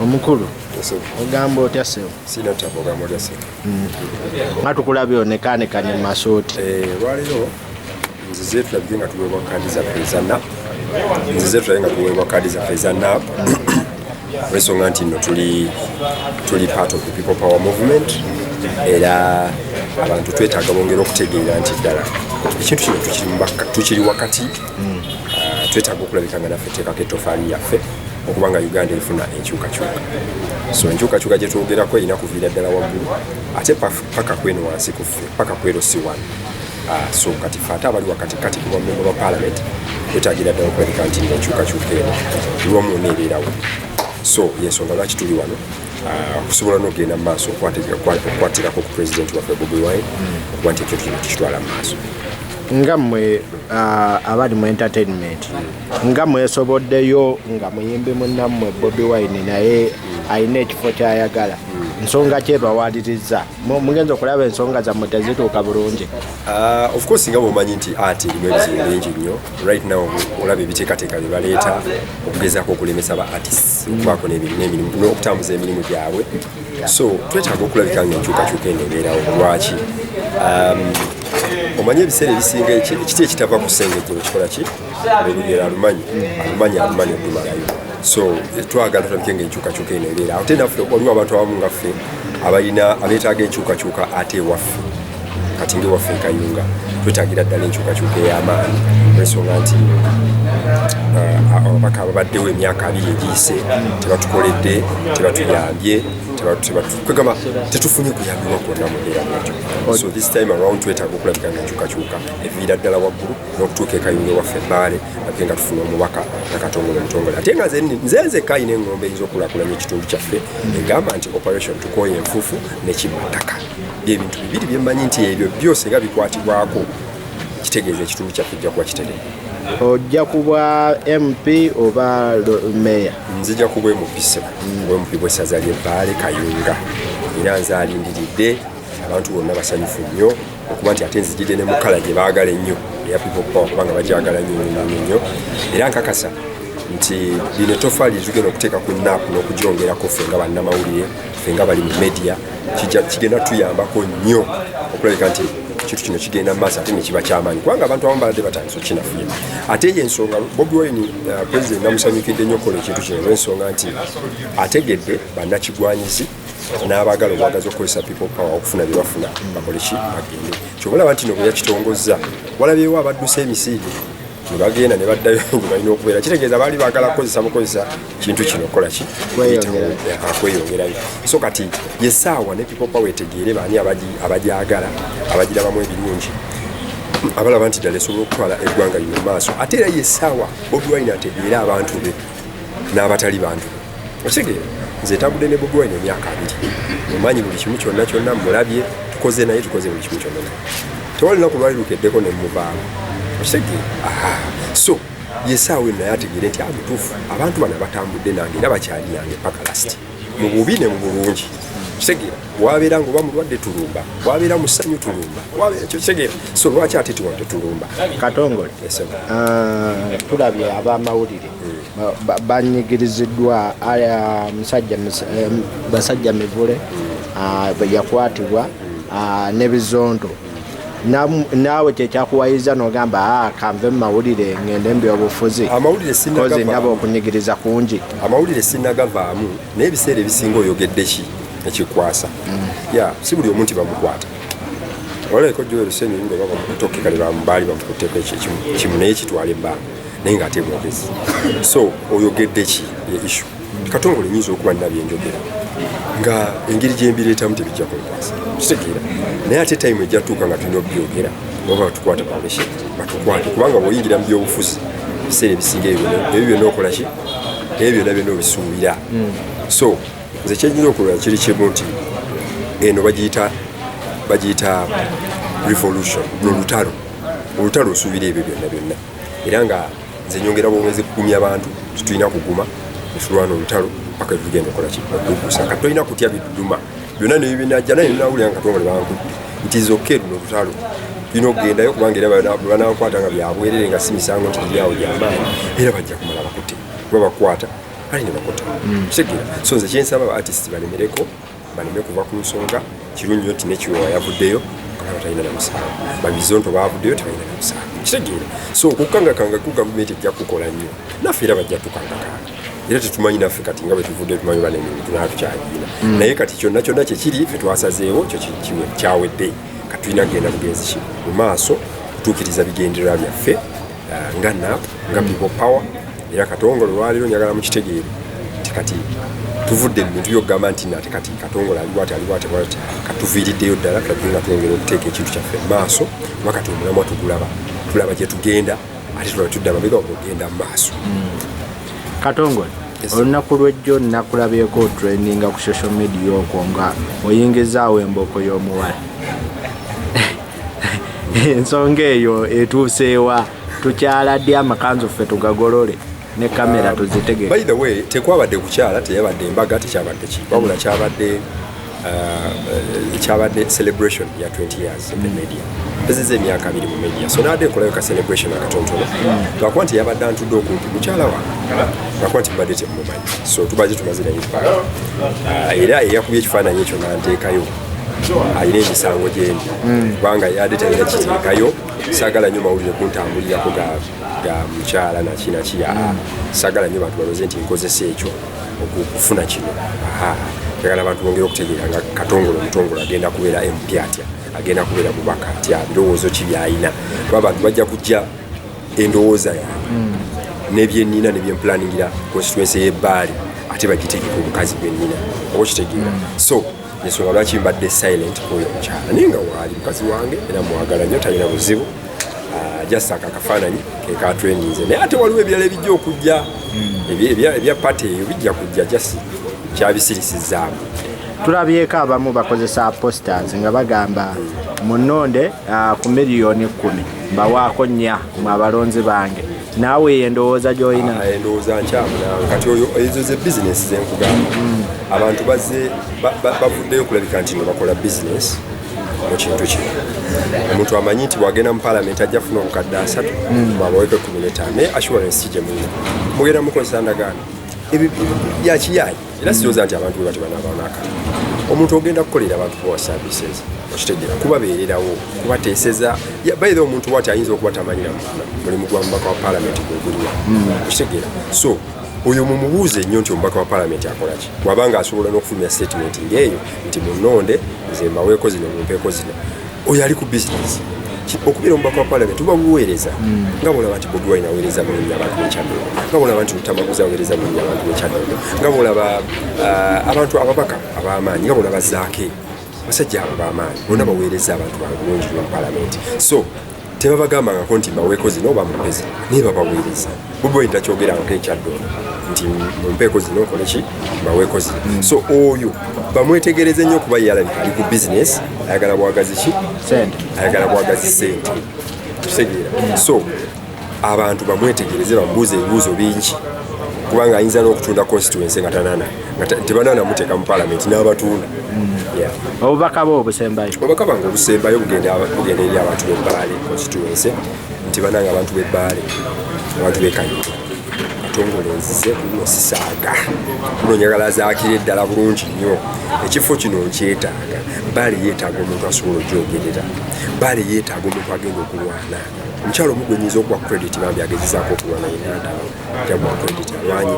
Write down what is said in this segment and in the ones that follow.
Omukulu, ogamba otya, ssebo? Sina tabo. Ogamba otya, ssebo? Nga tukulabye onekaanekanye mu masuuti. Olwaleero nzize tulabike nga tuweebwa kaadi zaffe eza NUP. Nzize tulabe nga tuweebwa kaadi zaffe eza NUP olwensonga nti nno tuli part of the People Power movement, era abantu twetaaga bongera okutegeera nti ddala ekintu kino tukiri wakati. Ah, twetaaga okulabika nga naffe teekako ettofaali yaffe okuba nga Uganda efuna enkyukakyuka. So enkyukakyuka gye twogerako erina kuviira ddala waggulu ate paka kweno wansi kuffe, paka kwero C1. Ah, so kati fe ate abali wakati kati kuba memba ba parliament twetaagira ddala okulabika nti nno enkyukakyuka eno lwomu neebeerawo. So yensonga lwaki tuli wano, okusobola n'okugenda mu maaso okukwatirako ku president waffe Bobi Wine okuba nti ekintu kino tukitwala mu maaso. Nga mmwe abali mu entertainment, nga mwesoboddeyo nga muyimbi munnammwe Bobi Wine naye alina ekifo kyayagala, nsonga kyebawaliriza mugenza okulaba ensonga zammwe tezituuka bulungi? Of course, nga bwomanyi nti art erimu ebizibu bingi nnyo. Right now olaba ebiteekateeka bye baleeta okugezaako okulemesa ba artists okubaako n'emirimu n'okutambuza emirimu gyabwe. So twetaaga okulabika nga enkyukakyuka eno ebeerawo. Lwaki? Omanyi ebiseera ebisinga ekiti ekitava ku ssengejjero kikola ki? Olugero alumanyi, alumanyi, alumanyi olumalayo. So twagala tulabike nga enkyukakyuka eno ebeera. Ate naffe waliwo abantu abamu nga ffe abalina abeetaaga enkyukakyuka. Ate ewaffe kati nga ewaffe e Kayunga twetaagira ddala enkyukakyuka ey'amaanyi olwensonga nti ababaka ababaddewo emyaka 20 egiyise tebatukoledde, tebatuyambye, kwegamba tetufunye kuyambibwa kwonna mu mbeera bwetyo. So this time around twetaaga okulabika nga enkyukakyuka eviira ddala waggulu n'okutuuka e Kayunga ewaffe Ebbaale, ate nga tufuna omubaka nga Katongole omutongole. Ate nga nze nzekka ayina eŋŋombe eyinza okukulaakulanya ekitundu kyaffe, egamba nti Operation Tukooye Enfuufu n'Ekibbataka. Byebintu bibiri byemmanyi nti ebyo byo singa bikwatibwako, kitegeeza ekitundu kyaffe kijja kuba kiteredde. Ojja kubwa MP oba meya? Nzija kuba MP, ssebo, MP bwessaza ly'Ebbaale Kayunga, era nze alindiridde. Abantu bonna basanyufu nnyo okuba nti ate nzijidde ne mu colour gye baagala ennyo eya People Power, kubanga bagyagala nnyo nnyo nnyo nnyo. Era nkakasa nti lino ettofaali lyetugenda okuteeka ku NUP n'okugyongerako ffe nga bannamawulire, ffe nga bali mu media, kigenda tuyambako nnyo okulabika nti ekintu kino kigenda mu maaso ate nekiba kyamaanyi, kubanga abantu abamu balabadde batandise okukinafuya. Ate eyo ensonga Bobi Wine, president, namusanyukidde nnyo okukola ekintu kino olw'ensonga nti ategedde bannakigwanyizi n'abaagala obwagazi okukozesa People Power okufuna bye bafuna bakole ki, bagende. Kyobalaba nti no bwe yakitongozza walabyewo abadduse emisinde ne bagenda ne baddayo gye balina okubeera. Kitegeeza baali baagala kukozesa bukozesa kintu kino okukola ki? Kweyongerayo. So kati yesaawa ne People Power etegeere baani abagyagala, abagirabamu ebirungi, abalaba nti ddala esobola okutwala eggwanga lino mu maaso. Ate era yesaawa Bobi Wine ategeere abantu be n'abatali bantu be. Okitegeera, nze ntambudde ne Bobi Wine emyaka 20, omanyi buli kimu kyonna kyonna, mulabye, tukoze naye, tukoze buli kimu kyonna naye, tewali lunaku lwali lukeddeko ne muvaamu. Okitegeera? So yesaawa eno naye ategeere nti amutuufu abantu bano abatambudde nange era bakyali nange paka last, mu bubi ne mu bulungi. Kitegeera, wabeera nga oba mulwadde tulumba, wabeera mu ssanyu tulumba, wabeera kyo. Kitegeera, so lwaki ate tiwano tetulumba? Katongole, tulabye abamawulire banyigiriziddwa. Aya musajja basajja mivule bwe yakwatibwa ne Bizonto, naawe kyekyakuwayiza n'ogamba, "Ah, kanve mu mawulire ngende mu byobufuzi"? Amawulire kozi sinnagavaamu. Ndaba okunyigiriza kungi. Amawulire sinnagavaamu, naye ebiseera ebisinga oyogedde ki ekikwasa ya si buli omu nti bamukwata. Olabeko Joel Ssenyonyi nga babamukutoke kale baali bamukutteko ekyo kimu naye kitwala ebbanga, naye ng'ate mwogezi. So oyogedde ki ye issue. Katongole nyinza okuba nina byenjogera nga engeri gyembireetamu tebijja kunkwasa, kitegeera, naye ate time ejja tuuka nga tulina obyogera oba batukwata bakoleki, batukwate, kubanga bw'oyingira mu byobufuzi ebiseera ebisinga ebyo byonna okola ki, ebyo byonna byonna obisuubira. So nze kyenyina okulwala kiri kimu nti eno bagiyita revolution, lolutalo, olutalo osuubira ebyo byonna byonna. Era nga nze nyongera bwomwezi kugumya abantu, tetulina kuguma netulwana olutalo paka tugenda okukola ki, okuggusa. Kati tolina kutya biduduma byonna nebibinajja, naye nawulira nga Katongole bankudde nti zokka luno olutalo tulina okugendayo, kubanga era bwe banankwata nga byabwerere nga si misango nti giri awo gyamaanyi, era bajja kumala bakute kuba bakwata. Bali ne bakota. Kitegeera? So nze kyensaba, ba artist balemereko, baleme kuva ku nsonga. Kirungi nnyo nti nekiwewa yavuddeyo kalaba talina na musango, babizonto bavuddeyo tebalina na musango. Kitegeera? So okukangakanga ku gavumenti ejja kukola nnyo, naffe era bajja tukangakanga, era tetumanyi naffe kati nga bwe tuvudde, tumanyi banemirimu tunaa tukyagirina. Naye kati kyonna kyonna kyekiri, ffe twasazeewo kyo kyawedde. Kati tulina kugenda bugenzi ki mu maaso kutuukiriza bigendererwa byaffe, nga NUP, nga People Power. Era Katongole olwaleero njagala mukitegeere nti kati tuvudde mu bintu byokugamba nti nate kati Katongole ali bwati, ali bwati, bwati. Katuviiriddeyo ddala, tulabike nga twongera okuteeka ekintu kyaffe mu maaso, kuba kati omulamwa tugulaba, tulaba gye tugenda, ate tulaba tudda mabega ogenda mu maaso. Katongole, Yes. olunaku lwejjo nakulabyeko trendinga ku social media okwo nga oyingizaawo embooko y'omuwala. Ensonga eyo etuuseewa? Tukyaladde amakanzu ffe tugagolole ne kamera tuzitegeke? By the way, tekwabadde kukyala, teyabadde embaga, tekyabadde ki, wabula kyabadde celebration ya 20 years in the media. Mpezeza emyaka 20 mu media, so naadde nkolayo ka celebration akatonotono, lwakuba nti yabadde antudde okumpi mukyala wange, lwakuba nti mbadde temumanyi, so tubadde tumaze naye ebbanga. Era eyakubye ekifaananyi ekyo nanteekayo alina emisango gyendi, kubanga yadde talina kiteekayo. Saagala nnyo mawulire kuntambulirako ga mukyala naki naki. Saagala nnyo bantu balowooze nti nkozesa ekyo okufuna kino. Aha, njagala abantu bongere okutegeera nga Katongole omutongole agenda kubeera MP atya, agenda kubeera mubaka atya, birowoozo ki byalina, kuba abantu bajja kujja endowooza yange nebyenina nebyemplaningira constituency y'ebbaali, ate bagitegeka omukazi gwenina, oba okitegeera? So ensonga lwaki mbadde silent oyo omukyala, naye nga waali mukazi wange era mwagala nnyo, talina buzibu. Just ako akafaananyi kekatrendinze, naye ate waliwo ebirala ebijja okujja. Ebya party eyo bijja kujja, just kyabisirisizaamu. Tulabyeko abamu bakozesa posters nga bagamba munonde ku miliyoni 10 mbawaako 4 mu abalonzi bange. Naawe eyo endowooza gy'olina? Ah, endowooza nkyamu naawe. Kati oyo, ezo ze bizinesi zenkugamba. Abantu bazze bavuddeyo okulabika nti no bakola bizinesi mu kintu kino. Omuntu amanyi nti bwagenda mu palamenti ajja funa obukadde 30, bwabaweko 15, naye assurance ki gye mulina? Mugenda mukozesa ndagaano? Ebyo byakiyayi. Era sirowooza nti abantu bwe bati banaabaonaka. Omuntu ogenda kukolera abantu, kubawa services, okitegeera, kubabeererawo, kubateeseza. By the way, omuntu bwati ayinza okuba tamanyira mulimu gwa mubaka wa palamenti gweguliwa, okitegeera? So oyo mumubuuze nnyo nti omubaka wa palamenti akola ki, bw'abanga asobola n'okufulumya statement ng'eyo nti munonde nze mbaweeko zino, mumpeeko zino. Oyo ali ku bizinesi. Okubeera omubaka wa palamenti buba buweereza, nga bwolaba nti Bobi Wine aweereza bulungi abantu b'Ekyaddondo, nga bwolaba nti Lutamaguzi aweereza bulungi abantu b'Ekyaddondo, nga bwolaba abantu ababaka ab'amaanyi, nga bwolaba Zaake, abasajja abo b'amaanyi bonna baweereza abantu baabwe bulungi nnyo mu palamenti. So tebabagambangako nti mbaweeko zino oba mumpe zino, naye babaweereza. Bobi Wine takyogerangako Ekyaddondo nti mumpeeko zino, nkole ki, mbaweeko zino. So oyo bamwetegereze nnyo, kuba ye alabika ali ku bizinesi, ayagala bwagazi ki? Sente. Ayagala bwagazi sente, kitegeera? So abantu bamwetegereze, bamubuuze ebibuuzo bingi, kubanga ayinza n'okutunda constituency nga tanana nga tebanana muteeka mu palamenti n'abatunda. Yeah. Obubaka bwo obusembayo? Obubaka bwange obusembayo bugenda eri abantu b'Ebbaale constituency nti banange, abantu b'Ebbaale, abantu b'Ekayunga, Katongole nzize kuno, sisaaga kuno, njagala zaakira eddala bulungi nnyo. Ekifo kino nkyetaaga. Bbaale yeetaaga omuntu asobola ogyogerera. Bbaale yeetaaga omuntu agenda okulwana. Omukyalo omu gwe nyinza okuwa credit, bambi agezezaako okulwana, yenandaba, jamuwa credit, alwanye,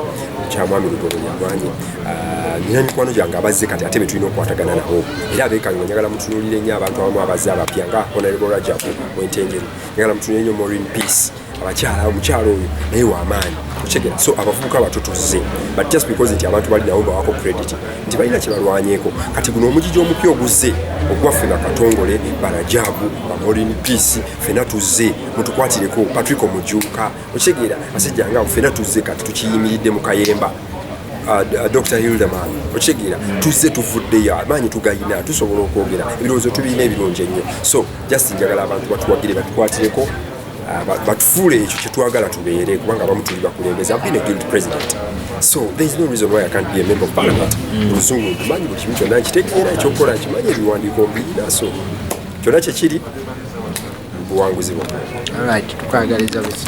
kyamwami Lugoloobi alwanye. Ah, nina mikwano gyange abazze kati ate betulina okukwatagana nabo, era abekayunga njagala mutunuulire nnyo abantu abamu abazze abapya nga Honorable Rajabu Wentenjeru, njagala mutunuulire nnyo Maureen Peace, abakyala, omukyala oyo naye wamaanyi, okitegeera? So abavubuka abato tuzze, but just because nti abantu bali nabo bawako credit nti balina kye balwanyeeko. Kati guno omugigi omupya oguzze ogwaffe, Bakatongole, Barajabu, Bamorin Peace, fena tuzze, mutukwatireko. Patrick Omujuuka, okitegeera? Basajja nga abo fena tuzze, kati tukiyimiridde mu kayemba. Dr Hilderman, okitegeera? Tuzze, tuvuddeyo, amaanyi tugayina, tusobola okwogera, ebirowoozo tubirina ebirungi ennyo. So just njagala abantu batuwagire, batukwatireko, batufuule ekyo kyetwagala tubeere, kubanga abamu tuli bakulembeze. I've been a guild president, so there is no reason why I can't be a member of parliament. Oluzungu ndumanyi, buli kimu kyonna nkitegeera, ekyokukola nkimanyi, ebiwandiiko mbirina, so kyonna kyekiri, buwanguzi bwonna. Alright, tukwagaliza busi.